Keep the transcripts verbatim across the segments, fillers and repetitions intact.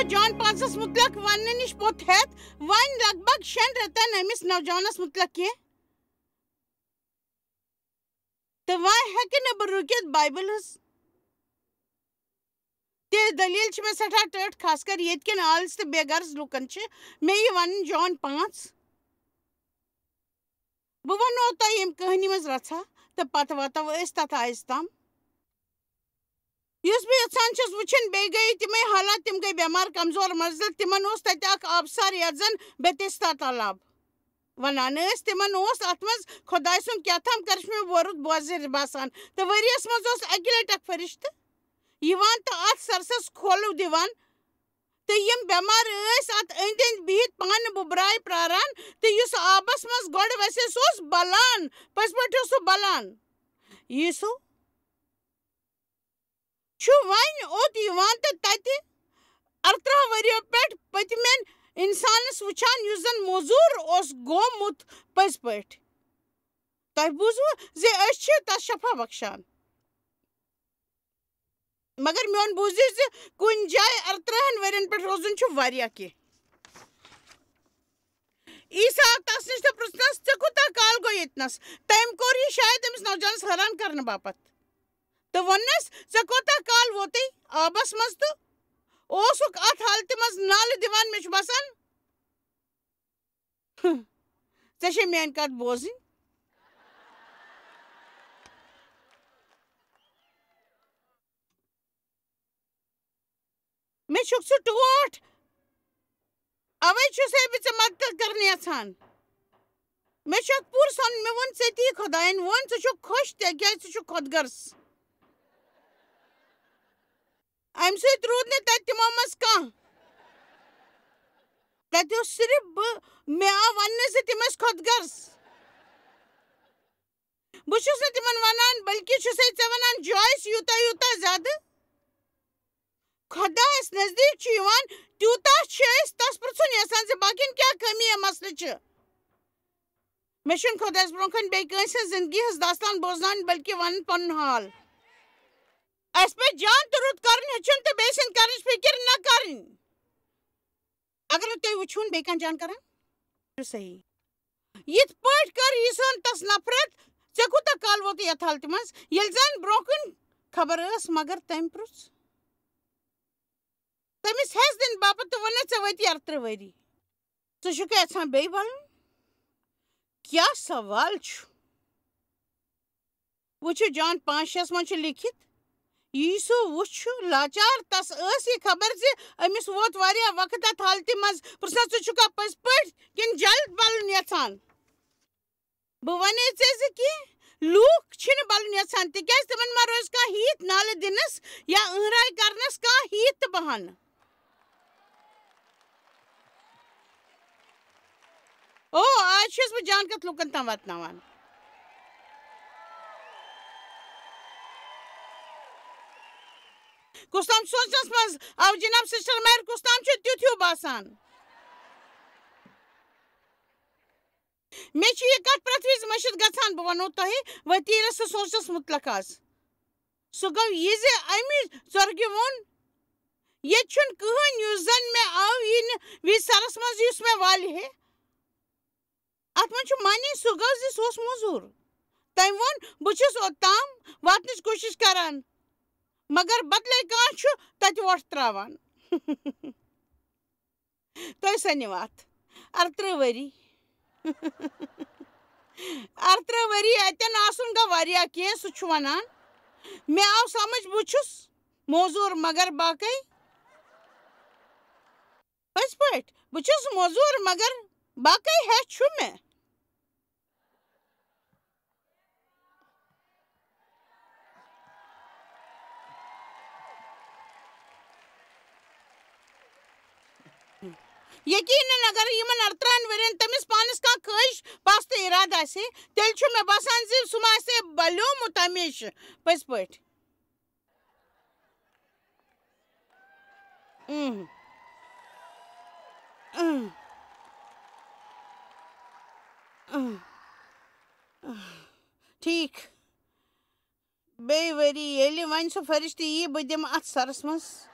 جان پانٛژس متعلق وننہٕ نِش پوٚت ہٮ۪تھ وۄنۍ لگ بھگ شٮ۪ن رٮ۪تن أمِس نوجوانس متعلق کینٛہہ۔ تہٕ وۄنۍ ہٮ۪کہٕ نہٕ بہٕ رُکِتھ بایبل ہٕنٛز۔ تہِ دٔلیٖل چھِ مےٚ سٮ۪ٹھاہ ٹٔٹھ، خاص کر ییٚتہِ کٮ۪ن آلژ تہٕ بے غرض لوٗکن چھِ مےٚ یہِ ونُن، جان پانٛژھ۔ بہٕ ونو تۄہہِ ییٚمہِ کہانی منٛز رژھا، تہٕ پتہٕ واتو أسۍ تتھ آیژِ تام۔ یُس بہٕ یژھان چھَس وٕچھِنۍ، بیٚیہِ گٔیہِ تِمے حالات، تِم گٔیہِ بٮ۪مار، کمزور، مزدل۔ تِمن اوس تتہِ اکھ آبسار، یتھ زن بیتیستا تالاب ونان ٲسۍ۔ تِمن اوس اتھ منٛز خۄداے سُنٛد کیٛاہ تام کرشمہٕ ووٚرُت بوزِتھ باسان۔ تہٕ ؤریس منٛز اوس اکہِ لٹہِ اکھ فرشتہٕ یِوان تہٕ اتھ سرسس کھولو دِوان۔ تہٕ یِم بٮ۪مار ٲسۍ اتھ أنٛدۍ أنٛدۍ بِہِتھ پانہٕ بُبراے پراران، تہٕ یُس آبس منٛز گۄڈٕ وسے، سُہ اوس بلان۔ پٔزۍ پٲٹھۍ اوس سُہ بلان۔ ییٖسو چھُ وۄنۍ اوٚت یِوان تہٕ تَتہِ اَرترٛہ ؤرِیو پٮ۪ٹھ پٔتمٮ۪ن اِنسانَس وٕچھان، یُس زَن موزوٗر اوس گوٚمُت۔ پٔزۍ پٲٹھۍ، تۄہہِ بوٗزوٕ زِ أسۍ چھِ تَس شفا بخشان، مگر میون بوٗزِو زِ کُنہِ جایہِ اَرترٛہَن ؤرِین پٮ۪ٹھ روزُن چھُ واریاہ کینٛہہ۔ عیسیٰ آو تَس نِش تہٕ پرٛژھنَس، "ژےٚ کوٗتاہ کال گوٚو ییٚتنَس؟" تٔمۍ کوٚر یہِ شاید أمِس نوجوانَس حٲران کرنہٕ باپتھ۔ تہٕ ووٚننَس، "ژےٚ کوتاہ کال ووتُے آبَس منٛز تہٕ اوسُکھ اَتھ حالتہِ منٛز نالہٕ دِوان؟" مےٚ چھُ باسان، ژےٚ چھے میٛٲنۍ کَتھ بوزٕنۍ۔ مےٚ چھُکھ ژٕ ٹوٹھ، اوے چھُسے بہٕ ژےٚ مدد کرنہِ یژھان۔ مےٚ چھُ اتھ پوٗرٕ سن، مےٚ ووٚن ژےٚ تی، خۄداین ووٚن، ژٕ چھُکھ خۄش تِکیازِ ژٕ چھُکھ خۄد غرض۔ امہِ سۭتۍ روٗد نہٕ تتہِ تِمو منٛز کانٛہہ۔ تتہِ اوس صرف بہٕ، مےٚ آو وننہٕ زِ تِم ٲسۍ خۄد غرض۔ بہٕ چھُس نہٕ تِمن ونان، بلکہِ چھُسے ژےٚ ونان، جویس، یوٗتاہ یوٗتاہ زیادٕ خۄدایس نزدیٖک چھُ یِوان، تیوٗتاہ چھِ أسۍ تس پرژھُن یژھان زِ باقین کیٛاہ کٔمی یا مسلہٕ چھِ۔ مےٚ چھُنہٕ خۄدایس برونٛہہ کنہِ بیٚیہِ کٲنٛسہِ ہٕنٛز زندگی ہٕنٛز داستان بوزناوٕنۍ، بلکہِ ونُن پنُن حال۔ اسہِ پزِ جان تہٕ رُت کرُن ہیٚچھُن تہٕ بیٚیہِ سٕنٛدِ کرنٕچ فکر نہ کرٕنۍ۔ اگر نہٕ تُہۍ وٕچھوُن بیٚیہِ کانٛہہ جان کران، چھُ صحیح۔ یِتھ پٲٹھۍ کٔر عیسیٰ ہن تس نفرت، "ژےٚ کوٗتاہ کال ووتُے یتھ حالتہِ منٛز؟" ییٚلہِ زن برونٛہہ کُن خبر ٲس، مگر تٔمۍ پرُژھ تٔمِس ہٮ۪س دِنہٕ باپتھ تہٕ ووٚنُن، "ژےٚ وٲتی اَرترٛہ ؤری۔ ژٕ چھُکھ یژھان بیٚیہِ بلُن؟ کیٛاہ سوال چھُ؟" وٕچھِو، جان پانٛژھ شیٚس منٛز چھُ لیٚکھِتھ، ییٖسو وٕچھ لاچار، تس ٲس یہِ خبر زِ أمِس ووت واریاہ وقت اتھ حالتہِ منٛز۔ پرژھنس، "ژٕ چھُکھا پٔزۍ پٲٹھۍ کِنہٕ جلد بلُن یژھان؟" بہٕ ونے ژےٚ زِ کینٛہہ لوٗکھ چھِنہٕ بلُن یژھان، تِکیازِ تِمن ما روزِ کانٛہہ ہیٖت نالہٕ دِنس یا أنٛہراے کرنس کانٛہہ ہیٖت تہٕ بہانہٕ۔ او، آز چھَس بہٕ جان کتھ لوٗکن تام واتناوان۔ کُس تام سونچنس منٛز آو جناب سسٹر میر، کُس تام چھُ تیُتھ ہیوٗ باسان۔ مےٚ چھِ یہِ کتھ پرٛٮ۪تھ وِزِ مٔشِتھ گژھان۔ بہٕ ونو تۄہہِ وتیرس تہٕ سونچنس مُتعلق آز۔ سُہ گوٚو یہِ زِ امہِ ژۄرگہِ ووٚن، "ییٚتہِ چھُنہٕ کٕہٕنۍ یُس زن مےٚ آو یِنہٕ وِزِ سرس منٛز یُس مےٚ والہِ ہے۔" اتھ منٛز چھُ معنی سُہ گوٚو زِ سُہ اوس موٚزوٗر۔ تٔمۍ ووٚن، "بہٕ چھُس اوٚتام واتنٕچ کوٗشِش کران، مگر بدلے کانٛہہ چھُ تتہِ وۄٹھ ترٛاوان۔" تۄہہِ سَنِو اَتھ اَرترٕہ ؤری۔ اَرترٕہ ؤری اَتٮ۪ن آسُن گوٚو واریاہ کینٛہہ، سُہ چھُ وَنان۔ مےٚ آو سَمٕجھ، بہٕ چھُس موزوٗر، مگر باقٕے؟ پٔزۍ پٲٹھۍ، بہٕ چھُس موزوٗر، مگر باقٕے ہیٚچھ چھُ مےٚ۔ یقیناً اگر یِمن اَرترٛہَن ؤرین تٔمِس پانَس کانٛہہ خٲہِش پَژھ تہٕ اِرادٕ آسہِ ہے، تیٚلہِ چھُ مےٚ باسان زِ سُہ ما آسہِ ہے بلیومُت ہمیشہٕ۔ پٔزۍ پٲٹھۍ۔ اۭں۔ اۭں۔ اۭں۔ ٹھیٖک۔ بیٚیہِ ؤری ییٚلہِ وۄنۍ سُہ فرشتہٕ یی، بہٕ دِمہٕ اَتھ سرس منٛز۔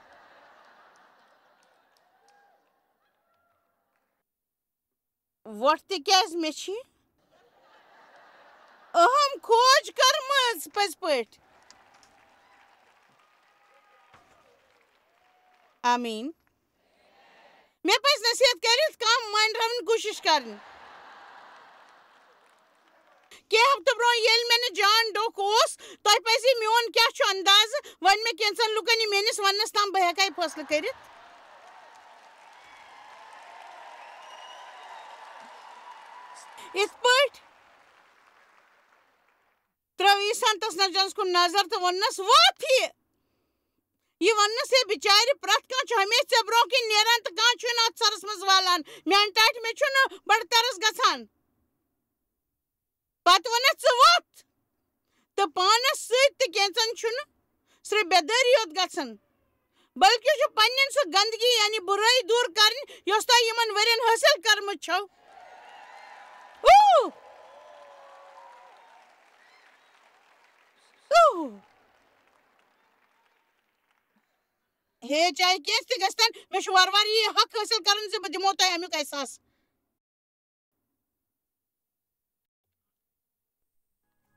وۄٹھ تہِ کیٛازِ؟ مےٚ چھِ اہم کھوج کٔرمٕژ پٔزۍ پٲٹھۍ۔ آمیٖن۔ مےٚ پَزِ نصیحت کٔرِتھ کانٛہہ مٲنراوٕنۍ کوٗشِش کَرٕنۍ۔ کینٛہہ ہفتہٕ برونٛہہ ییٚلہِ مےٚ نہٕ جان ڈوٚکھ اوس، تۄہہِ پَزِ میون کیٛاہ چھُ اندازٕ؟ وۄنۍ مےٚ کینٛژن لُکن یہِ میٲنِس وننس تام بہٕ ہٮ۪کہٕ ہا یہِ فٲصلہٕ کٔرِتھ۔ یِتھ پٲٹھۍ ترٲو عیسیٰ ہن تس نجرس کُن نظر تہٕ ووٚننس، "وۄتھ یہِ۔" یہِ وننس، ہے بِچارِ، پرٛٮ۪تھ کانٛہہ چھُ ہمیشہِ ژےٚ برونٛہہ کِنۍ نیران تہٕ کانٛہہ چھُنہٕ اتھ سرس منٛز والان۔ میانہِ ٹاٹھہِ مےٚ چھُنہٕ بڑٕ ترس گژھان۔ پتہٕ ووٚننس، "ژٕ وۄتھ۔" تہٕ پانس سۭتۍ تہِ کینٛژن چھُنہٕ صرف بیدٲری یوت گژھان، بلکہِ چھُ پننٮ۪ن سُہ گندگی یعنی بُرٲیی دوٗر کرٕنۍ، یۄس تۄہہِ یِمن ؤرین حٲصِل کٔرمٕژ چھو۔ اوہ! اوہ! ہے، چاہے کینٛہہ تہِ گژھِ تن، مےٚ چھُ وارٕ وارٕ یہِ حق حٲصِل کرُن زِ بہٕ دِمو تۄہہِ امیُک احساس۔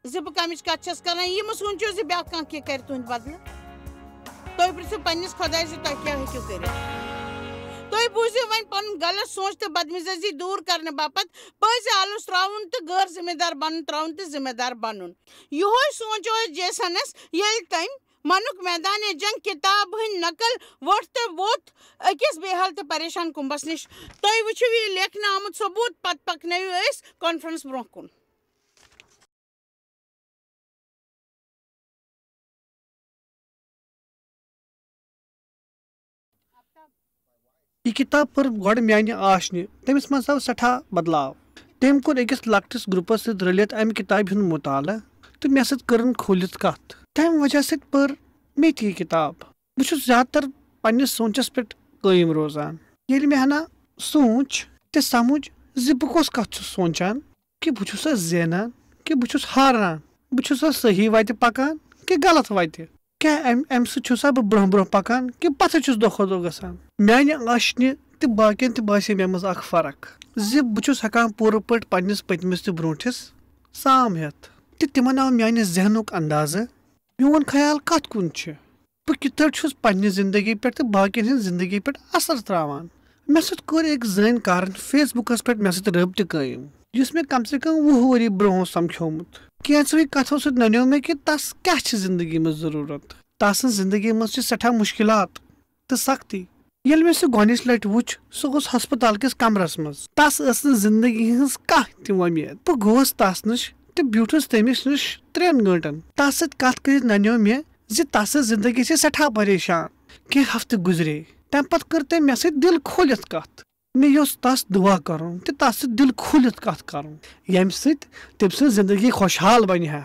زِ بہٕ کمِچ کتھ چھَس کران، یہِ مہٕ سوٗنٛچِو زِ بیٛاکھ کانٛہہ کینٛہہ کرِ تُہٕنٛدِ بدلہٕ۔ تُہۍ پرٛژھِو پننِس خۄدایہِ زِ تۄہہِ کیٛاہ ہیٚکِو کٔرِتھ۔ تُہۍ بوٗزِو وۄنۍ پنُن غلط سونٛچ تہٕ بدمزاجی دوٗر کرنہٕ باپتھ پٔزۍ آلُژ ترٛاوُن تہٕ غٲر ذمہٕ دار بنُن ترٛاوُن تہٕ ذمہٕ دار بنُن۔ یِہوے سونٛچ اوس جیسنس، ییٚلہِ تٔمۍ منُک میدان جنگ کتاب ہٕنٛدۍ نقل ووٚٹھ تہٕ ووٚتھ أکِس بے حال تہٕ پریشان کُمبس نِش۔ تُہۍ وٕچھِو یہِ لیکھنہٕ آمُت ثبوٗت، پتہٕ پکنٲوِو أسۍ کانفرنس برونٛہہ کُن۔ یہِ کِتاب پٔر گۄڈٕ میانہِ آشنہِ۔ تٔمِس منٛز آو سٮ۪ٹھاہ بدلاو۔ تٔمۍ کوٚر أکِس لۄکٹِس گروپس سۭتۍ رٔلِتھ امہِ کِتابہِ ہُنٛد مُطالعہٕ تہٕ مےٚ سۭتۍ کٔرٕن کھوٗلِتھ کتھ۔ تمہِ وجہ سۭتۍ پٔر مےٚ تہِ یہِ کِتاب۔ بہٕ چھُس زیادٕ تر پننِس سونٛچس پٮ۪ٹھ قٲیِم روزان۔ ییٚلہِ مےٚ ہنا سونٛچ تہٕ سمجھ زِ بہٕ کۄس کتھ چھُس سونٛچان، کہِ بہٕ چھُسا زینان کہِ بہٕ چھُس ہاران، بہٕ چھُسا صحیح وتہِ پکان کہِ غلط وتہِ، کیٛاہ امہِ امہِ سۭتۍ چھُسا بہٕ برونٛہہ برونٛہہ پکان کہِ پتھٕ چھُس دۄہ کھۄتہٕ دۄہ گژھان۔ میانہِ آشنہِ تہٕ باقین تہِ باسے مےٚ منٛز اکھ فرق زِ بہٕ چھُس ہٮ۪کان پوٗرٕ پٲٹھۍ پننِس پٔتمِس تہٕ برونٛٹھِس سام ہٮ۪تھ، تہٕ تِمن آو میانہِ ذہنُک اندازٕ، میون خیال کتھ کُن چھُ، بہٕ کِتھ پٲٹھۍ چھُس پننہِ زندگی پٮ۪ٹھ تہٕ باقین ہٕنٛز زندگی پٮ۪ٹھ اثر تراوان۔ مےٚ سۭتۍ کوٚر أکۍ زٲنۍ کارن فیس بُکس پٮ۪ٹھ مےٚ سۭتۍ رٲبطہٕ قٲیِم، یُس مےٚ کم سے کم وُہ ؤری برونٛہہ اوس سمکھیومُت۔ کینٛژوٕے کتھو سۭتۍ ننیو مےٚ کہِ تس کیٛاہ چھِ زندگی منٛز ضروٗرت۔ تس سٕنٛز زندگی منٛز چھِ سٮ۪ٹھاہ مُشکلات تہٕ سختی۔ ییٚلہِ مےٚ سُہ گۄڈنِچ لٹہِ وُچھ، سُہ اوس ہسپتال کِس کمرس منٛز۔ تس ٲس نہٕ زندگی ہٕنٛز کانٛہہ تہِ وۄمید۔ بہٕ گوس تس نِش تہٕ بیوٗٹھُس تٔمِس نِش ترٛٮ۪ن گٲنٛٹن۔ تس سۭتۍ کتھ کٔرِتھ ننیو مےٚ زِ تس ٲس زندگی سۭتۍ سٮ۪ٹھاہ پریشان۔ کینٛہہ ہفتہٕ گُزرے۔ تمہِ پتہٕ کٔر تٔمۍ مےٚ سۭتۍ دِل کھوٗلِتھ کتھ۔ مےٚ یوٚژھ تس دُعا کرُن تہٕ تس سۭتۍ دِل کھوٗلِتھ کتھ کرُن، ییٚمہِ سۭتۍ تٔمۍ سٕنٛز زندگی خۄشحال بنہِ ہا،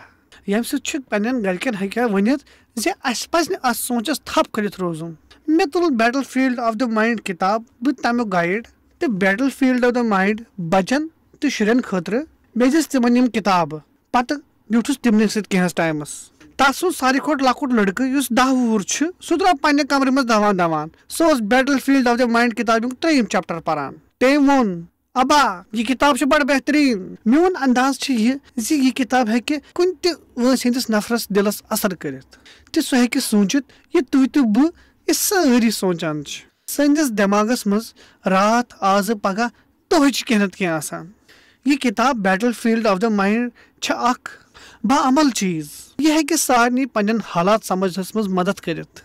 ییٚمہِ سۭتۍ چھُ پننٮ۪ن گرِکٮ۪ن ہیٚکہِ ہا ؤنِتھ زِ اسہِ پزِ نہٕ اتھ سونچس تھپھ کٔرِتھ روزُن۔ مےٚ تُل Battlefield of the Mind کِتاب، بہٕ تمیُک گایڈ، تہٕ Battlefield of the Mind بچن تہٕ شُرٮ۪ن خٲطرٕ۔ مےٚ دِژ تِمن یِم کِتابہٕ۔ پتہٕ بیوٗٹھُس تِمنٕے سۭتۍ کینٛہس ٹایمس۔ تس اوس ساروی کھۄتہٕ لۄکُٹ لڑکہٕ یُس دَہ وُہُر چھُ، سُہ درٛاو پننہِ کمرٕ منٛز دوان دوان۔ سُہ اوس Battlefield of the Mind کِتابہِ ہُنٛد ترٛیٚیِم چیپٹر پران۔ تٔمۍ ووٚن، "ابا، یہِ کِتاب چھِ بڑٕ بہتریٖن۔ میون انداز چھُ یہِ زِ یہِ کِتاب ہیٚکہِ کُنہِ تہِ وٲنٛسہِ ہٕنٛدِس نفرس دِلس اثر کٔرِتھ، تہٕ سُہ ہیٚکہِ سوٗنٛچِتھ، یہِ تُہۍ تہٕ بہٕ، أسۍ سٲری سونٛچان چھِ۔" سٲنِس دٮ۪ماغس منٛز راتھ، آزٕ، پگاہ، دۄہٕچ کینٛہہ نتہٕ کینٛہہ آسان۔ یہِ کِتاب Battlefield of the Mind چھِ اکھ باعمل چیٖز۔ یہِ ہیٚکہِ سارنٕے پننٮ۪ن حالات سمجھنس منٛز مدد کٔرِتھ۔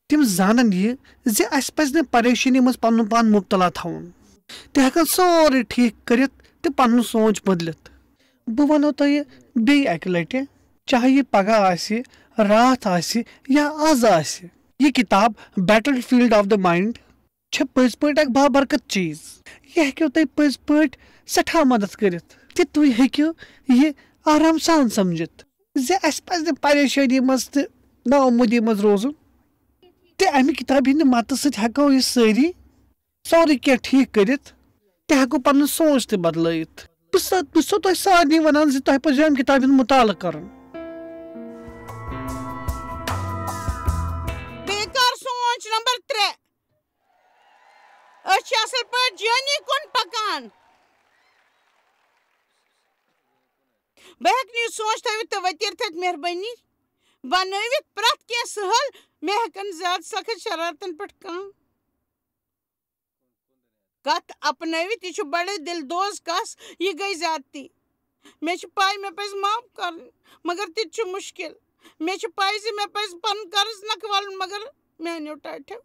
تِم زانن یہِ زِ اسہِ پزِ نہٕ پریشٲنی منٛز پنُن پان مبتلا تھاوُن۔ تہِ ہیٚکن سورُے ٹھیٖک کٔرِتھ تہٕ پنُن سونٛچ بدلِتھ۔ بہٕ ونو تۄہہِ بیٚیہِ اکہِ لٹہِ، چاہے یہِ پگاہ آسہِ، راتھ آسہِ یا از آسہِ، یہِ کِتاب Battlefield of the Mind چھےٚ پٔزۍ پٲٹھۍ اکھ بابرکت چیٖز۔ یہِ ہیٚکیو تۄہہِ پٔزۍ پٲٹھۍ سٮ۪ٹھاہ مدد کٔرِتھ، تہِ تُہۍ ہیٚکِو یہِ آرام سان سمجھِتھ زِ اسہِ پزِ نہٕ پریشٲنی منٛز تہٕ نااُمیدی منٛز روزُن، تہٕ امہِ کِتابہِ ہٕنٛدِ مدتہٕ سۭتۍ ہیٚکو أسۍ سٲری سورُے کینٛہہ ٹھیٖک کٔرِتھ، تہِ ہیٚکو پنُن سونٛچ تہِ بدلٲیِتھ۔ بہٕ سا-، بہٕ چھُسو تۄہہِ سارنٕے ونان زِ تۄہہِ پزیو امہِ کِتابہِ ہُنٛد مُطالعہٕ کرُن۔ بیکار سونٛچ نمبر ترٛےٚ۔ أسۍ چھِ اصل پٲٹھۍ جٲنی کُن پکان۔ بہٕ ہیٚکہٕ نہٕ یہِ سونٛچ تھٲوِتھ تہٕ ؤتِر تھٲوِتھ مہربٲنی بنٲوِتھ پرٛٮ۪تھ کینٛہہ سہل۔ مےٚ ہٮ۪کن زیادٕ سخت شرارتن پٮ۪ٹھ کانٛہہ کتھ اپنٲوِتھ۔ یہِ چھُ بڑٕ دِل دوز کس، یہِ گٔے زیادتی۔ مےٚ چھِ پاے مےٚ پزِ معاف کرُن، مگر تہِ تہِ چھُ مُشکِل۔ مےٚ چھِ پاے زِ مےٚ پزِ پنُن قرض نکھٕ والُن، مگر میانیو ٹاٹھیو۔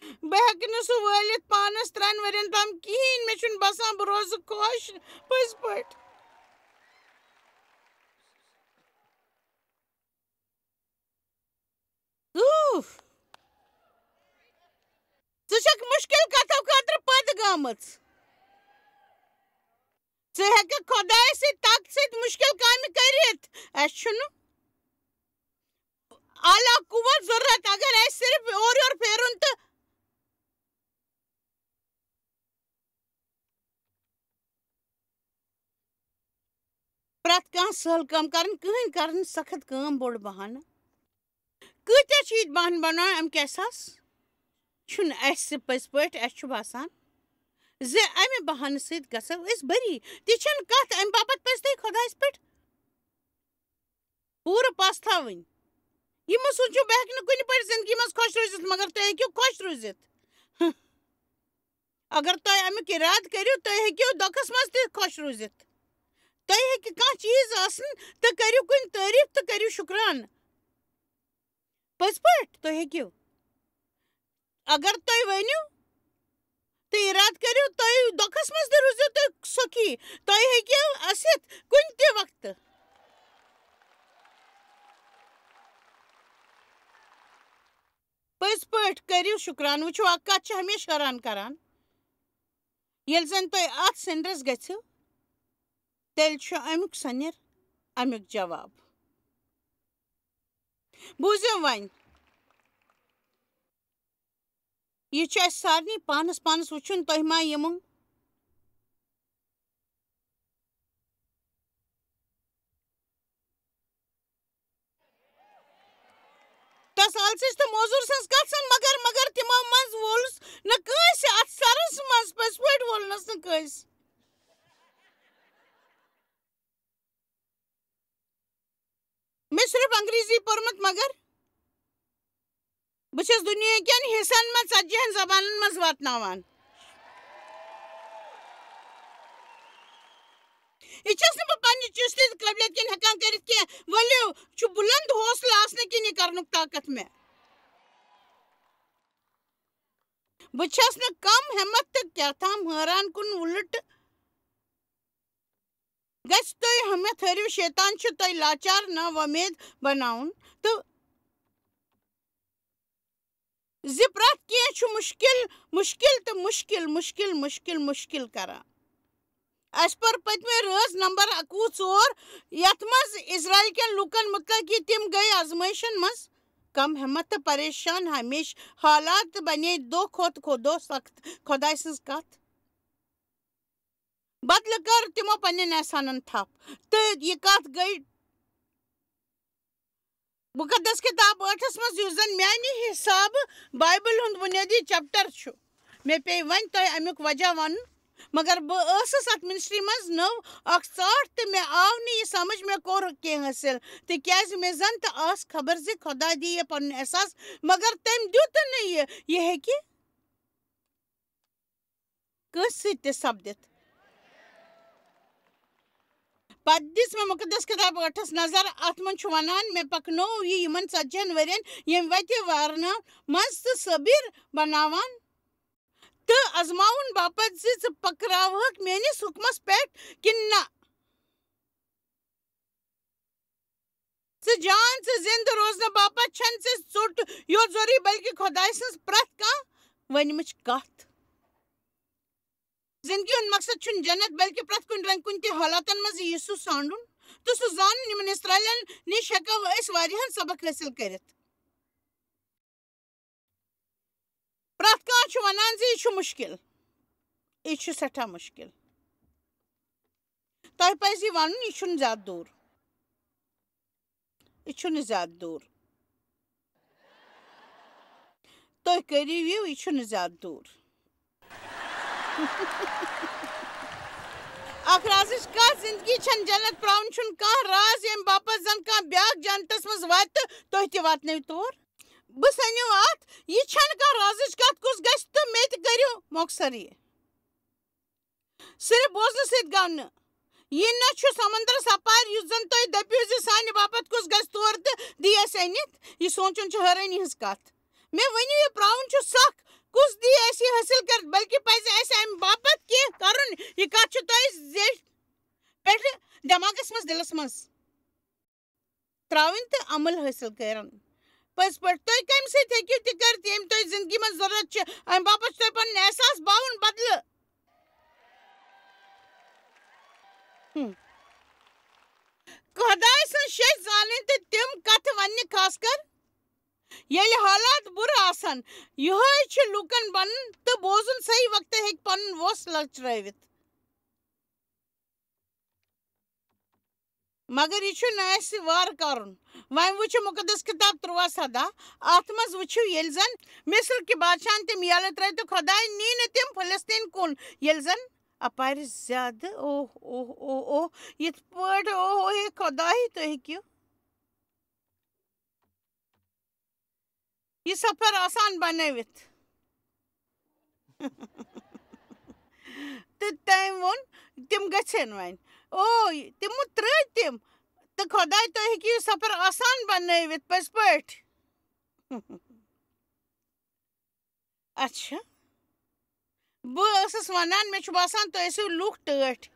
بہٕ ہیٚکہٕ نہٕ سُہ وٲلِتھ پانس ترٛٮ۪ن ؤرین تام کِہیٖنۍ۔ مےٚ چھُنہٕ باسان بہٕ روزٕ خۄش پٔزۍ پٲٹھۍ۔ اوف۔ ژٕ چھکھ مُشکِل کتھو خٲطرٕ پتھ گٔمٕژ۔ ژٕ ہیٚککھ خۄدایس سۭتۍ طاقت سۭتۍ مُشکِل کامہِ کٔرِتھ۔ اسہِ چھُنہٕ اعلیٰ قوت ضرورت، اگر اسہِ صرف اورٕ یورٕ پھیرُن تہٕ پرٛٮ۪تھ کانٛہہ سہل کٲم کرٕنۍ، کٕہٕنۍ کرٕنۍ سخت کٲم بوٚڑ بہانہٕ۔ کۭتیٛاہ چھِ ییٚتہِ بہانہٕ بناوان؟ اَمہِ کیٛاہ ساس چھُنہٕ اَسہِ پٔزۍ پٲٹھۍ، اَسہِ چھُ باسان زِ اَمہِ بہانہٕ سۭتۍ گژھو أسۍ بٔری۔ تہِ چھَنہٕ کَتھ، اَمہِ باپتھ پَزِ تۄہہِ خۄدایَس پٮ۪ٹھ پوٗرٕ پَژھ تھاوٕنۍ۔ یہِ مہٕ سوٗنٛچِو، بہٕ ہیٚکہٕ نہٕ کُنہِ پٲٹھۍ زِندگی منٛز خۄش روٗزِتھ، مگر تُہۍ ہیٚکِو خۄش روٗزِتھ۔ اگر تُہۍ اَمیُک اِرادٕ کٔرِو، تُہۍ ہیٚکِو دۄکھَس منٛز تہِ خۄش روٗزِتھ۔ تۄہہِ ہیٚکہِ کانٛہہ چیٖز آسُن، تہٕ کٔرِو کُنہِ تعریٖف تہٕ کٔرِو شُکران۔ پٔزۍ پٲٹھۍ، تُہۍ ہیٚکِو۔ اگر تُہۍ ؤنِو، تہٕ اِرادٕ کٔرِو، تُہۍ دۄکھَس منٛز تہِ روٗزِو تُہۍ سُکھی۔ تُہۍ ہیٚکِو ٲسِتھ کُنہِ تہِ وقتہٕ۔ پٔزۍ پٲٹھۍ کٔرِو شُکران۔ وٕچھِو، اَکھ کَتھ چھِ ہمیشہِ حٲران کَران۔ ییٚلہِ زَن تُہۍ اَتھ سِنرَس گٔژھِو، تیٚلہِ چھُ اَمیُک سَنِر، اَمیُک جواب۔ بوٗزِو وۄنۍ، یہِ چھُ اَسہِ سارنٕے پانَس پانَس وٕچھُن، تۄہہِ ما یِمو تس آلژِس تہٕ موزوٗر سٕنٛز کتھ سن، مگر، مگر تِمو منٛز وولُس نہٕ کٲنٛسہِ، اتھ سرس منٛز پٔزۍ پٲٹھۍ وولنس نہٕ کٲنٛسہِ۔ مےٚ صرف انگریزی پوٚرمُت، مگر بہٕ چھَس دُنیاہکٮ۪ن حصن منٛز ژتجی ہن زبانن منٛز واتناوان۔ یہِ چھَس نہٕ بہٕ پننہِ چُستی تہٕ قٲبلیت کِنۍ ہٮ۪کان کٔرِتھ کینٛہہ۔ ؤلِو، چھُ بُلند حوصلہٕ آسنہٕ کِنۍ یہِ کرنُک طاقت مےٚ۔ بہٕ چھَس نہٕ کم ہٮ۪متھ تہٕ کیٛاہ تام حٲران کُن اُلٹ گژھِ تُہۍ ہمت ہٲرِو، شیطان چھُ تۄہہِ لاچار نا وۄمید بناوُن تہٕ زِ پرٛٮ۪تھ کینٛہہ چھُ مُشکِل، مُشکِل تہٕ مُشکِل، مُشکِل، مُشکِل، مُشکِل کران۔ اَسہِ پٔر پٔتمہِ رٲژ نمبر اَکوُہ ژور، یَتھ منٛز اِسرائیل کٮ۪ن لوٗکَن مُتعلِق یہِ تِم گٔے آزمٲیشَن منٛز کم ہٮ۪مَتھ تہٕ پریشان ہمیشہٕ۔ حالات بنے دۄہ کھۄتہٕ کھۄ-، دۄہ سخت۔ خۄداے سٕنٛز کَتھ بدلہٕ کٔر تِمو پنٛنٮ۪ن احسانَن تھپھ۔ تہٕ یہِ کَتھ گٔے مُقدس کِتاب ٲٹھس منٛز، یُس زَن میٛانہِ حِسابہٕ بایبل ہُنٛد بُنیٲدی چیپٹر چھُ۔ مےٚ پیٚیہِ وۄنۍ تۄہہِ اَمیُک وجہ وَنُن، مگر بہٕ ٲسٕس اَتھ منسٹری منٛز نٔو اکھ ژاٹھ تہٕ مےٚ آو نہٕ یہِ سمجھ مےٚ کوٚر کینٛہہ حٲصِل، تِکیٛازِ مےٚ زَن تہٕ ٲس خبر زِ خۄدا دِیہِ پَنُن احساس، مگر تٔمۍ دیُت نہٕ یہِ۔ یہِ ہیٚکہِ کٲنٛسہِ سۭتۍ تہِ سپدِتھ۔ پتہٕ دِژ مےٚ مُقدس کِتاب ٲٹھس نظر، اتھ منٛز چھُ ونان، مےٚ پکنوو یہِ یِمن ژتجی ہن ؤرین ییٚمہِ وتہِ وارنہٕ منٛز تہٕ صٲبِر بناوان تہٕ ازماوُن باپتھ زِ ژٕ پکراوہکھ میٲنِس حُکمس پٮ۪ٹھ کِنہٕ نہ۔ ژٕ جان، ژٕ زِندٕ روزنہٕ باپتھ چھَنہٕ ژےٚ ژوٚٹ یوت ضروٗری، بلکہِ خۄداے سٕنٛز پرٛٮ۪تھ کانٛہہ ؤنمٕژ کتھ۔ زندگی ہُنٛد مقصد چھُنہٕ جنت، بلکہِ پرٛٮ۪تھ کُنہِ رنگہِ کُنہِ تہِ حالاتن منٛز یسوع سانڈُن تہٕ سُہ زانُن۔ یِمن اسرائیلن نِش ہٮ۪کو أسۍ واریاہن سبق حٲصِل کٔرِتھ۔ پرٛٮ۪تھ کانٛہہ چھُ وَنان زِ یہِ چھُ مُشکِل، یہِ چھُ سٮ۪ٹھاہ مُشکِل۔ تۄہہِ پَزِ یہِ وَنُن، یہِ چھُنہٕ زیادٕ دوٗر، یہِ چھُنہٕ زیادٕ دوٗر۔ تُہۍ کٔرِو یہِ، یہِ چھُنہٕ زیادٕ دوٗر۔ اکھ رازٕچ کتھ، زندگی چھنہٕ جنت پراوُن چھُنہٕ کانٛہہ راز، ییٚمہِ باپتھ زن کانٛہہ بیٛاکھ جنتس منٛز واتہِ تہٕ تُہۍ تہِ واتنٲوِو تور۔ بہٕ سنیو اتھ، یہِ چھنہٕ کانٛہہ رازٕچ کتھ، کُس گژھِ تہٕ مےٚ تہِ کٔرِو مۄخصر یہِ۔ صرف بوزنہٕ سۭتۍ گوٚو نہٕ۔ یہِ نہ چھُ سمندرس اپارِ، یُس زن تُہۍ دٔپِو زِ سانہِ باپتھ کُس گژھِ تور تہٕ دِیہِ اَسہِ أنِتھ۔ یہِ سونٛچُن چھُ حٲرٲنی ہٕنٛز کتھ۔ مےٚ ؤنِو، یہِ پراوُن چھُ سخ، کُس دِیہِ اَسہِ یہِ حٲصِل کٔرِتھ؟ بلکہِ پزِ اَسہِ امہِ باپتھ کینٛہہ کرُن۔ یہِ کتھ چھِ تۄہہِ زیچھِ پٮ۪ٹھٕ دٮ۪ماغس منٛز، دِلس منٛز ترٛاوٕنۍ تہٕ عمل حٲصِل کرن۔ پٔزۍ پٲٹھۍ، تُہۍ کَمہِ سۭتۍ ہیٚکِو تہِ کٔرِتھ، ییٚمہِ تۄہہِ زِندگی منٛز ضروٗرت چھِ؟ اَمہِ باپتھ چھُ تۄہہِ پَنُن احساس باوُن بدلہٕ۔ ہم۔ خۄداے سٕنٛز شیٚچھ زانٕنۍ تہٕ تِم کَتھٕ وَننہِ، خاص کر ییٚلہِ حالات بُرٕ آسن۔ یِہوٚے چھُ لوٗکن بَنُن تہٕ بوزُن صحیح وقتہٕ ہیٚکہِ پَنُن ووس لَچرٲوِتھ۔ مگر یہِ چھُ نہٕ اَسہِ وارٕ کرُن۔ وۄنۍ وٕچھِو مُقدس کِتاب تُرٛواہ سَداہ۔ اَتھ منٛز وٕچھِو، ییٚلہِ زَن مِصر کہِ بادشاہَن تِم یَلہٕ ترٛٲوۍ تہٕ خۄداے نی نہٕ تِم فلسطیٖن کُن، ییٚلہِ زَن اَپارِ زیادٕ، اوہ، اوہ، اوہ، اوہ، یِتھ پٲٹھۍ، اوہ، اوہ، ہے خۄداے، تُہۍ ہیٚکِو یہِ سفر آسان بنٲوِتھ۔ تہٕ تٔمۍ ووٚن، تِم گژھن وۄنۍ۔ او، تِمو ترٛٲے تِم۔ تہٕ خۄداے، تُہۍ ہیٚکِو یہِ سفر آسان بنٲوِتھ، پٔزۍ پٲٹھۍ۔ اچھا۔ بہٕ ٲسٕس وَنان، مےٚ چھُ باسان، تُہۍ ٲسِو لوٗکھ ٹٲٹھۍ۔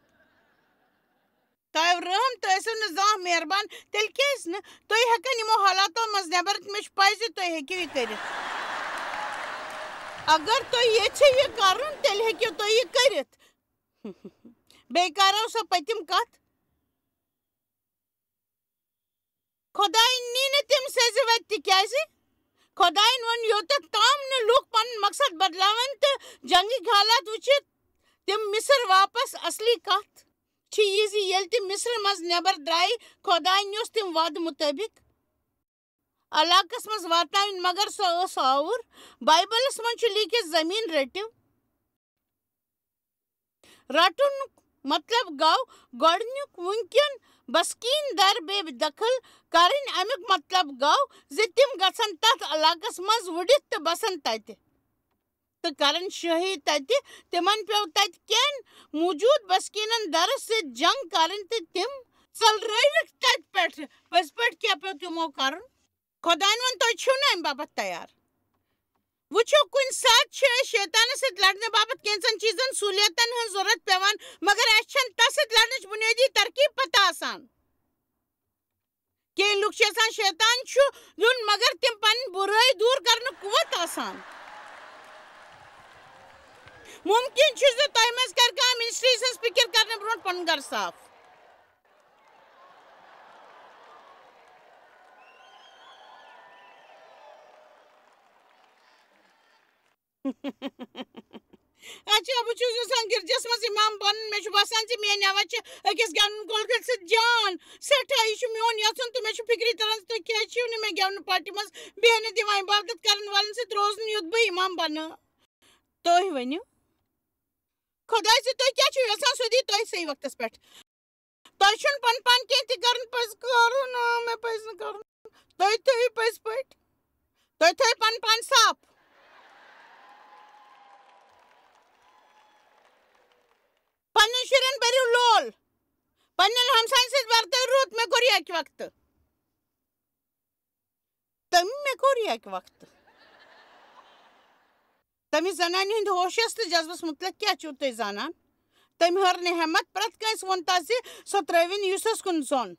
تۄہہِ رحم، تُہۍ ٲسِو نہٕ زانٛہہ مہربان، تیٚلہِ کیٛازِ نہٕ؟ تُہۍ ہٮ۪کن یِمو حالاتو منٛز نٮ۪بر، مےٚ چھُ پَے زِ تُہۍ ہیٚکِو یہِ کٔرِتھ۔ اگر تُہۍ یژھِو یہِ کَرُن، تیٚلہِ ہیٚکِو تُہۍ یہِ کٔرِتھ۔ بیٚیہِ کَرو سۄ پٔتِم کَتھ۔ خۄدایَن نی نہٕ تِم سیٚزِ وَتہِ، تِکیٛازِ خۄدایَن ووٚن، یوٚتَتھ تام نہٕ لوٗکھ پَنُن مقصد بدلاون تہٕ جنگٕکۍ حالات وٕچھِتھ تِم مصر واپس۔ اصلی کتھ چھِ یہِ زِ ییٚلہِ تِم مصرٕ منٛز نٮ۪بر درٛایہِ، خۄدایَن اوس تِم وعدٕ مُطٲبِق علاقس منٛز واتناوٕنۍ، مگر سۄ ٲس آوُر۔ بایبلس منٛز چھُ لیٖکھِتھ، "زٔمیٖن رٔٹِو۔" رَٹُن مطلب گوٚو گۄڈٕنیُک وٕنکٮ۪ن بسکیٖن در بے دخل کرٕنۍ۔ اَمیُک مطلب گوٚو زِ تِم گژھن تَتھ علاقس منٛز وُڈِتھ تہٕ بسن تَتہِ۔ تہٕ کرن شٲہی تتہِ۔ تِمن پیوٚو تتہِ کٮ۪ن موجود بسکینن درس سۭتۍ جنگ کرٕنۍ تہٕ تِم ژلرٲوِکھ تتہِ پٮ۪ٹھٕ۔ پٔزۍ پٲٹھۍ کیٛاہ پیوٚو تِمو کرُن؟ خۄداین ووٚن، "تُہۍ چھِو نہٕ امہِ باپتھ تیار۔" وٕچھِو، کُنہِ ساتہٕ چھِ أسۍ شیطانس سۭتۍ لڑنہٕ باپتھ کینٛژن چیٖزن، سہوٗلیتن ہٕنٛز ضروٗرت پٮ۪وان، مگر اَسہِ چھَنہٕ تس سۭتۍ لڑنٕچ بُنیٲدی ترکیب پتہ آسان۔ کینٛہہ لُکھ چھِ یژھان شیطان چھُ دیُن، مگر تِم پنٕنۍ بُرٲے دوٗر کرنُک قوت آسان۔ مُمکِن چھُ زِ تۄہہِ منٛز کرِ کانٛہہ منسٹری ہٕنٛز فِکر کرنہٕ برونٛٹھ پنُن گرٕ صاف۔ اچھا، بہٕ چھُس یژھان گرجس منٛز امام بنُن۔ مےٚ چھُ باسان زِ میٲنۍ آواز چھِ أکِس گٮ۪ونہٕ کۄلہِ سۭتۍ جان۔ سٮ۪ٹھاہ، یہِ چھُ میون یژھُن تہٕ مےٚ چھُ فِکرِ تران زِ تُہۍ کیٛازِ چھِو نہٕ مےٚ گٮ۪ونہٕ پارٹی منٛز بیٚہنہٕ دِوان، عبادت کرن والٮ۪ن سۭتۍ روزُن، یُتھ بہٕ امام بنہٕ۔ تُہۍ ؤنِو، خۄداے زِ تُہۍ کیٛاہ چھِو یژھان، سُہ دی تۄہہِ صحیح وقتس پٮ۪ٹھ۔ تۄہہِ چھُنہٕ پَنُن پان کینٛہہ تہِ کَرُن، پَزِ کَرُن، آ، مےٚ پَزِ نہٕ کَرُن۔ تُہۍ تھٲیِو پٔزۍ پٲٹھۍ۔ تُہۍ تھٲیِو پَنُن پان صاف۔ پنٛنٮ۪ن شُرٮ۪ن بٔرِو لول۔ پنٛنٮ۪ن ہمسایَن سۭتۍ ورتٲیِو رُت، مےٚ کوٚر یہِ اَکہِ وقتہٕ۔ تٔمۍ مےٚ کوٚر یہِ اَکہِ وقتہٕ۔ تٔمِس زنانہِ ہٕنٛدِ ہوشس تہٕ جذبس مُتعلق کیٛاہ چھِو تُہۍ زانان؟ تٔمۍ ہٲر نہٕ ہٮ۪مت، پرٛٮ۪تھ کٲنٛسہِ ووٚن تس زِ سۄ ترٛٲوِن یوسفس کُن ظۄن۔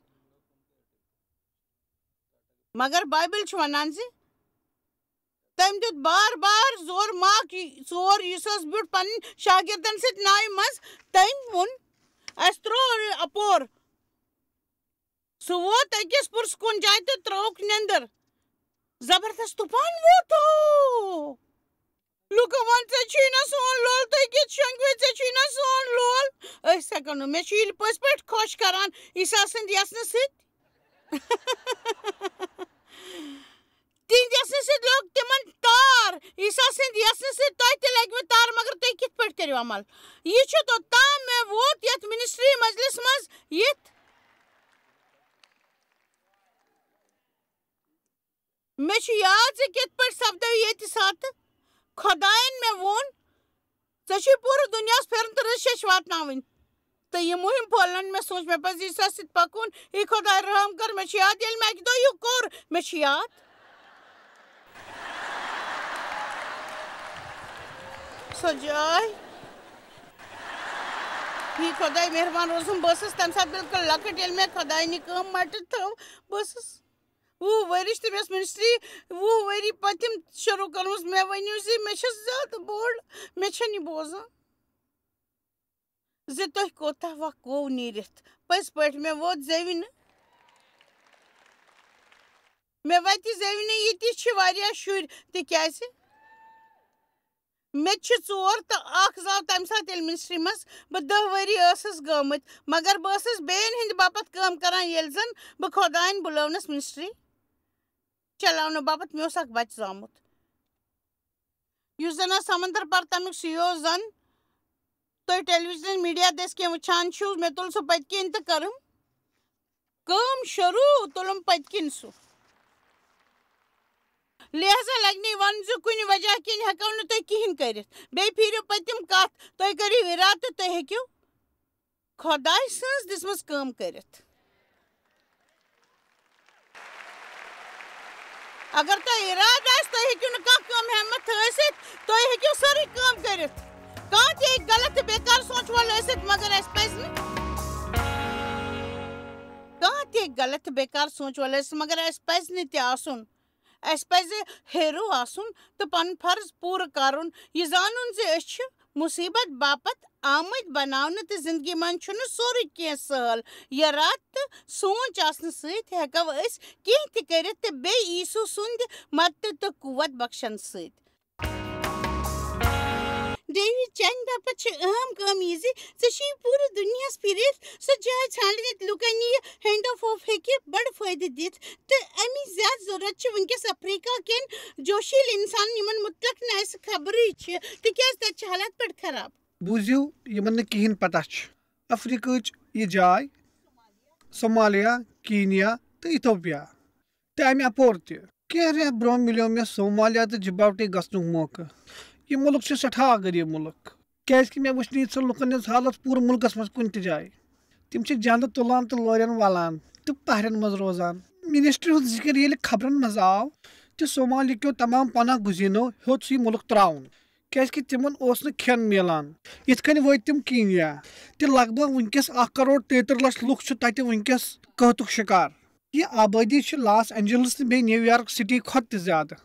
مگر بایبل چھُ ونان زِ تٔمۍ دیُت بار بار زور، ماکھ ژور یوسفس بیوٗٹھ پنٕنۍ شاگردن سۭتۍ ناوِ منٛز۔ تٔمۍ ووٚن، "اسہِ ترٛوو اپور۔" سُہ ووت أکِس پُرسکوٗن جایہِ تہٕ ترٛٲوٕکھ نیٚنٛدٕر۔ زبردست طوفان ووت۔ لوٗکو ووٚن، "ژےٚ چھُے نہ سون لول، تُہۍ کِتھ شۄنٛگوٕ، ژےٚ چھُے نہ سون لول؟" أسۍ ہٮ۪کو نہٕ، مےٚ چھُ ییٚلہِ پٔزۍ پٲٹھۍ خۄش کران عیسیٰ سٕنٛدِ یژھنہٕ سۭتۍ۔ تِہنٛدِ یژھنہٕ سۭتۍ لوٚگ تِمن تار۔ عیسیٰ سٕنٛدِ یژھنہٕ سۭتۍ تۄہہِ تہِ لگوٕ تار، مگر تُہۍ کِتھ پٲٹھۍ کٔرِو عمل؟ یہِ چھُ توٚتام مےٚ ووت یتھ منسٹری مجلس منٛز یِتھ۔ مےٚ چھُ یاد زِ کِتھ پٲٹھۍ سپدیو ییٚتہِ ساتہٕ خۄدایَن مےٚ ووٚن، "ژےٚ چھُے پوٗرٕ دُنیاہَس پھیرُن تہٕ رٕژ شیٚش واتناوٕنۍ۔" تہٕ یہِ مُہِم پھٲلنَن مےٚ سوٗنٛچ، مےٚ پَزِ عیسیٰ سۭتۍ پَکُن۔ اے خۄداے، رحم کر، مےٚ چھُ یاد، ییٚلہِ مےٚ اَکہِ دۄہ یہِ کوٚر، مےٚ چھُ یاد۔ سۄ جاے۔ ہے خۄداے مہربان روزُن، بہٕ ٲسٕس تَمہِ ساتہٕ بالکل لۄکٕٹ، ییٚلہِ مےٚ خۄداینہِ کٲم مَٹہِ تھٲو۔ بہٕ ٲسٕس وُہ ؤرِش تہٕ مےٚ ٲس منسٹری وُہ ؤری پٔتِم شروٗع کٔرمٕژ۔ مےٚ ؤنِو زِ مےٚ چھِ زیادٕ بوٚڑ، مےٚ چھَنہٕ یہِ بوزان زِ تُہۍ کوتاہ وقت گوٚو نیٖرِتھ۔ پٔزۍ پٲٹھۍ، مےٚ ووت زیوِ نہٕ۔ مےٚ وَتہِ زیوِ نہٕ، ییٚتہِ چھِ واریاہ شُرۍ، تِکیٛازِ مےٚ تہِ چھِ ژور تہٕ اَکھ زاو تَمہِ ساتہٕ ییٚلہِ منسٹری منٛز بہٕ دَہ ؤری ٲسٕس گٔمٕتۍ، مگر بہٕ ٲسٕس بیٚین ہٕنٛدِ باپتھ کٲم کران، ییٚلہِ زَن بہٕ خۄدایَن بُلٲونَس منسٹری چلاونہٕ باپتھ۔ مےٚ اوس اَکھ بَچہٕ زامُت، یُس زَن آز سمندر پر تَمیُک سی ای او زَن تُہۍ ٹیلی ویژن میڈیا دٔسۍ کینٛہہ وٕچھان چھِو، مےٚ تُل سُہ پٔتۍ کِنۍ تہٕ کٔرٕم کٲم شروٗع، تُلُم پٔتۍ کِنۍ سُہ۔ لہذا لگہِ نہٕ یہِ وَنُن زِ کُنہِ وجہ کِنۍ ہٮ۪کو نہٕ تُہۍ کِہیٖنۍ کٔرِتھ۔ بیٚیہِ پھیٖرِو پٔتِم کَتھ، تُہۍ کٔرِو اِرادٕ تہٕ تُہۍ ہیٚکِو خۄداے سٕنٛز دِژمٕژ کٲم کٔرِتھ۔ اگر تۄہہِ اِرادٕ آسہِ، تُہۍ ہیٚکِو نہٕ کانٛہہ کٲم ہٮ۪متھ تھٲوِتھ، تُہۍ ہیٚکِو سٲرٕے کٲم کٔرِتھ۔ کانٛہہ تہِ ہیٚکہِ غلط تہٕ بیکار سونٛچ وول ٲسِتھ، مگر اَسہِ پَزِ نہٕ، کانٛہہ تہِ ہیٚکہِ غلط تہٕ بیکار سونٛچ وول ٲسِتھ، مگر اَسہِ پَزِ نہٕ تہِ آسُن۔ اَسہِ پَزِ ہیرو آسُن تہٕ پَنُن فرض پوٗرٕ کَرُن، یہِ زانُن زِ أسۍ چھِ مُصیٖبت باپتھ آمٕتۍ بناونہٕ تہٕ زِندگی منٛز چھُنہٕ سورُے کینٛہہ سہل۔ یہِ راتھ تہٕ سونٛچ آسنہٕ سۭتۍ ہٮ۪کو أسۍ کینٛہہ تہِ کٔرِتھ تہٕ بیٚیہِ ییٖسوٗ سُنٛدِ مدتہٕ تہٕ قوت بخشن سۭتۍ۔ ڈیوڈ، چانہِ باپتھ چھِ اہم کٲم یہِ زِ ژےٚ چھُے پوٗرٕ دُنیاہَس پھِرِتھ سۄ جاے ژھانٛڈٕنۍ، ییٚتہِ لُکَن یہِ ہینڈ آف ہوپ ہیٚکہِ بَڑٕ فٲیدٕ دِتھ۔ تہٕ اَمِچ زیادٕ ضروٗرت چھِ وٕنکیٚس افریقہ کٮ۪ن جوشیٖل اِنسانَن، یِمَن مُتعلق نہٕ اَسہِ خبرٕے چھِ، تِکیٛازِ تَتہِ چھِ حالات بَڑٕ خراب۔ بوٗزِو، یِمَن نہٕ کِہیٖنۍ پَتہ چھِ۔ افریقہٕچ یہِ جاے، صومالیہ، کینیا تہٕ ایتھوپیا۔ تہٕ اَمہِ اَپور تہِ۔ کینٛہہ رٮ۪تھ برٛونٛہہ مِلیو مےٚ صومالیہ تہٕ جِباوٹی گژھنُک موقعہٕ۔ یہِ مُلک چھُ سٮ۪ٹھاہ غریٖب مُلک، کیٛازِکہِ مےٚ وٕچھ نہٕ یِژھن لُکن ہٕنٛز حالت پوٗرٕ مُلکس منٛز کُنہِ تہِ جایہِ۔ تِم چھِ جنٛدٕ تُلان تہٕ لورٮ۪ن ولان تہٕ پہرٮ۪ن منٛز روزان۔ منسٹری ہُنٛد ذِکر ییٚلہِ خبرن منٛز آو، تہٕ صومالیہ کیو تمام پناہ گزینو ہیوٚت سُہ یہِ مُلک ترٛاوُن، کیٛازِکہِ تِمن اوس نہٕ کھٮ۪ن میلان۔ یِتھ کٔنۍ وٲتۍ تِم کینیا، تہٕ لگ بھگ وٕنکیٚس اکھ کرور تیٚیہِ تٕرٛہ لچھ لُکھ چھِ تتہِ وٕنکیٚس قحطُک شکار۔ یہِ آبٲدی چھِ لاس اینجلس تہٕ بیٚیہِ نیو یارک سٹی کھۄتہٕ تہِ زیادٕ۔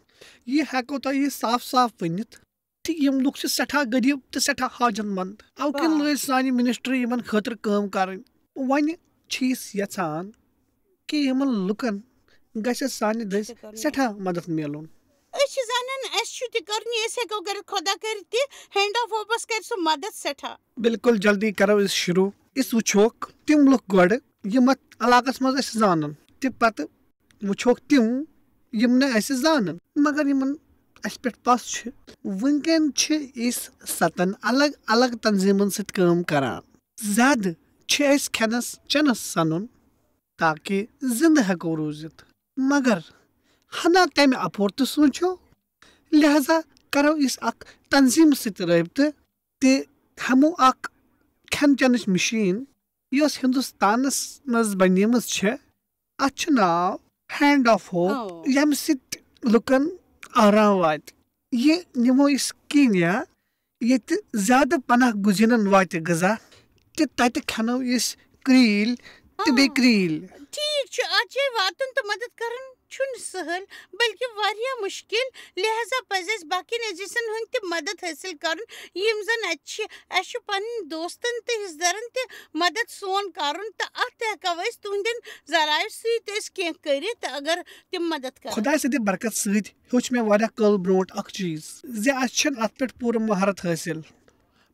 یہِ ہٮ۪کو تۄہہِ صاف صاف ؤنِتھ، تہٕ یِم لُکھ چھِ سٮ۪ٹھاہ غریٖب تہٕ سٮ۪ٹھاہ حاجت مند۔ اَوٕ کِنۍ واہ۔ لٲج سانہِ منسٹری یِمن خٲطرٕ کٲم کرٕنۍ۔ وۄنۍ چھِ أسۍ یژھان کہِ یِمن لُکن گژھِ سانہِ دٔسۍ تہِ کرُن۔ سٮ۪ٹھاہ مدد میلُن۔ أسۍ چھِ زانان، اَسہِ چھُ تہِ کرُن، یہِ أسۍ ہٮ۪کو کٔرِتھ، خۄدا کٔرِتھ تہِ ہینڈ آف ہوپس کرِ سُہ مدد سٮ۪ٹھاہ۔ بالکل، جلدی کرو أسۍ شروع۔ أسۍ وٕچھوکھ تِم لُکھ گۄڈٕ، یِم اتھ علاقس منٛز أسۍ زانن، تہٕ پتہٕ وٕچھوکھ تِم، یِم نہٕ اَسہِ زانن، مگر یِمن اَسہِ پٮ۪ٹھ پَس چھِ۔ وٕنکٮ۪ن چھِ أسۍ ستن الگ الگ تنظیٖمن سۭتۍ کٲم کران۔ زیادٕ چھِ اَسہِ کھٮ۪نس چٮ۪نس سَنُن، تاکہِ زِندٕ ہٮ۪کو روٗزِتھ۔ مگر ہنا تَمہِ اَپور تہِ سونٛچو، لہذا کرو أسۍ اکھ تنظیٖم سۭتۍ رٲبطہٕ تہٕ ہٮ۪مو اکھ کھٮ۪ن چٮ۪نٕچ مِشیٖن، یۄس ہندوستانس منٛز بنیمٕژ چھےٚ۔ اتھ چھُ ناو ہینڈ آف ہوپ، او۔ ییٚمہِ سۭتۍ لُکن آرام واتہِ۔ یہِ نِمو أسۍ کینیا، ییٚتہِ زیادٕ پناہ گزینن واتہِ غذا، تہٕ تتہِ کھٮ۪نو أسۍ کرٛیٖلۍ تہٕ بیٚیہِ آ۔ کرٛیٖلۍ۔ ٹھیٖک چھُ، اتھ جایہِ واتُن تہٕ مدد کرُن چھُنہٕ سہل، بلکہِ واریاہ مُشکل۔ لہذا پزِ اَسہِ باقین عزیزن ہُنٛد تہِ مدد حٲصِل کرُن، یِم زن اتہِ چھِ۔ اَسہِ چھُ پنٕنۍ دوستن تہٕ رشتہٕ دارن تہِ مدد سون کرُن، تہٕ اتھ تہِ ہٮ۪کو أسۍ تُہنٛدٮ۪ن ذرایعو سۭتۍ أسۍ کینٛہہ کٔرِتھ، اگر تِم مدد کرن۔ خۄداے سٕنٛدِ برکت سۭتۍ ہیوٚچھ مےٚ واریاہ کٲل برونٛٹھ اکھ چیٖز، زِ اَسہِ چھَنہٕ اتھ پٮ۪ٹھ پوٗرٕ مہارت حٲصِل،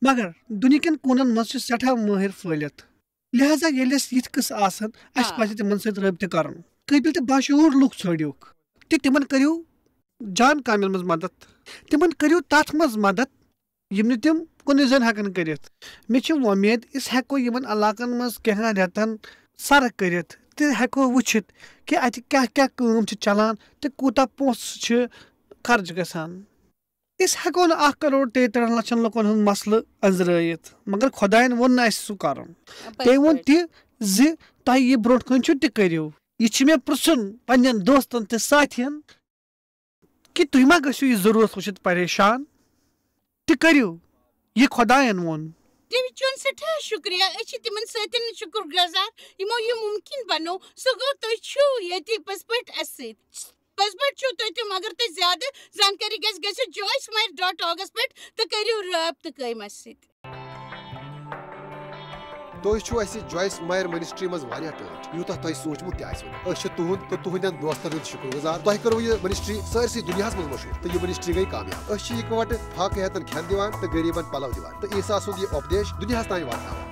مگر دُنیہکٮ۪ن کوٗنن منٛز چھِ سٮ۪ٹھاہ مٲہِر پھٲلِتھ۔ لہذا ییٚلہِ اَسہِ یِتھۍ قٕصہٕ آسن، اَسہِ آ۔ پَزِ تِمن سۭتۍ رٲبطہٕ کرُن۔ قٲبِل تہٕ باشعوٗر لُکھ ژھٲنٛڈِوکھ تہٕ تِمن کٔرِو جان کامٮ۪ن منٛز مدد۔ تِمن کٔرِو تتھ منٛز مدد، یِم نہٕ تِم کُنُے زٔنۍ ہٮ۪کن کٔرِتھ۔ مےٚ چھِ وۄمید، أسۍ ہٮ۪کو یِمن علاقن منٛز کینٛہن رٮ۪تن سرٕ کٔرِتھ تہِ ہٮ۪کو وٕچھِتھ کہِ اَتہِ کیٛاہ کیٛاہ کٲم چھِ چلان تہٕ کوٗتاہ پونٛسہٕ چھِ خرٕچ گژھان۔ أسۍ ہٮ۪کو نہٕ اکھ کروڑ تیٚیہِ تٕرٛہَن لَچھَن لُکَن ہُنٛد مسلہٕ أنٛزرٲیِتھ، مگر خۄدایَن ووٚن نہٕ اَسہِ سُہ کَرُن۔ تٔمۍ ووٚن تہِ زِ تۄہہِ یہِ برونٛٹھ کَنہِ چھُ تہِ کٔرِو۔ یہِ چھِ مےٚ پرٛژھُن پنٛنٮ۪ن دوستَن تہٕ ساتھیَن کہِ تُہۍ ما گٔژھِو یہِ ضروٗرت وٕچھِتھ پریشان؟ تہِ کٔرِو یہِ خۄدایَن ووٚن۔ تٔمِس چون سٮ۪ٹھاہ شُکریہ۔ أسۍ چھِ تِمن سۭتۍ شُکُر گُزار، یِمو یہِ مُمکِن بنوو۔ سُہ گوٚو، تُہۍ چھِو ییٚتہِ پٔزۍ پٲٹھۍ اَسہِ سۭتۍ۔ پٔزۍ پٲٹھۍ چھِو تُہۍ تِم۔ اگر تۄہہِ زیادٕ زانکٲری گژھِ، گٔژھِو joyce mair dot org پٮ۪ٹھ تہٕ کٔرِو رٲبطہٕ قٲیِم اَسہِ سۭتۍ۔ تُہۍ چھِو اَسہِ Joyce Meyer Ministry منٛز واریاہ ٹٲٹھۍ، یوٗتاہ تۄہہِ سوٗنٛچمُت تہِ آسِوٕ نہٕ۔ أسۍ چھِ تُہُنٛد تہٕ تُہٕنٛدٮ۪ن دوستن ہُنٛد شُکُر گُزار۔ تۄہہِ کٔروٕ یہِ ministry سٲرسٕے دُنیاہَس منٛز مشہوٗر، تہٕ یہِ ministry گٔے کامیاب۔ أسۍ چھِ یِکہٕ وٹہٕ فاقہٕ ہٮ۪تن کھٮ۪ن دِوان تہٕ غریٖبن پلو دِوان، تہٕ عیسیٰ سُنٛد یہِ اُپدیش دُنیاہَس تام واتناوان۔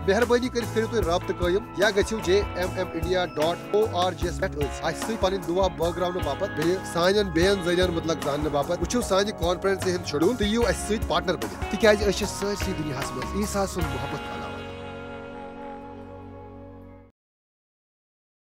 مہربٲنی کٔرِتھ کٔرِو تُہۍ رٲبطہٕ قٲیِم یا گٔژھِو J M M India dot org یَس پٮ۪ٹھ أسۍ اَسہِ سۭتۍ پنٕنۍ دُعا بٲگراونہٕ باپتھ، بیٚیہِ سانٮ۪ن بیٚین ذٔریعن مُتعلق زاننہٕ باپتھ۔ وٕچھِو سانہِ conference ہُنٛد schedule تہٕ یِیِو اَسہِ سۭتۍ partner بٔنِتھ، تِکیٛازِ أسۍ چھِ سٲرسٕے دُنیاہَس منٛز عیسیٰ سُنٛد محبت کران۔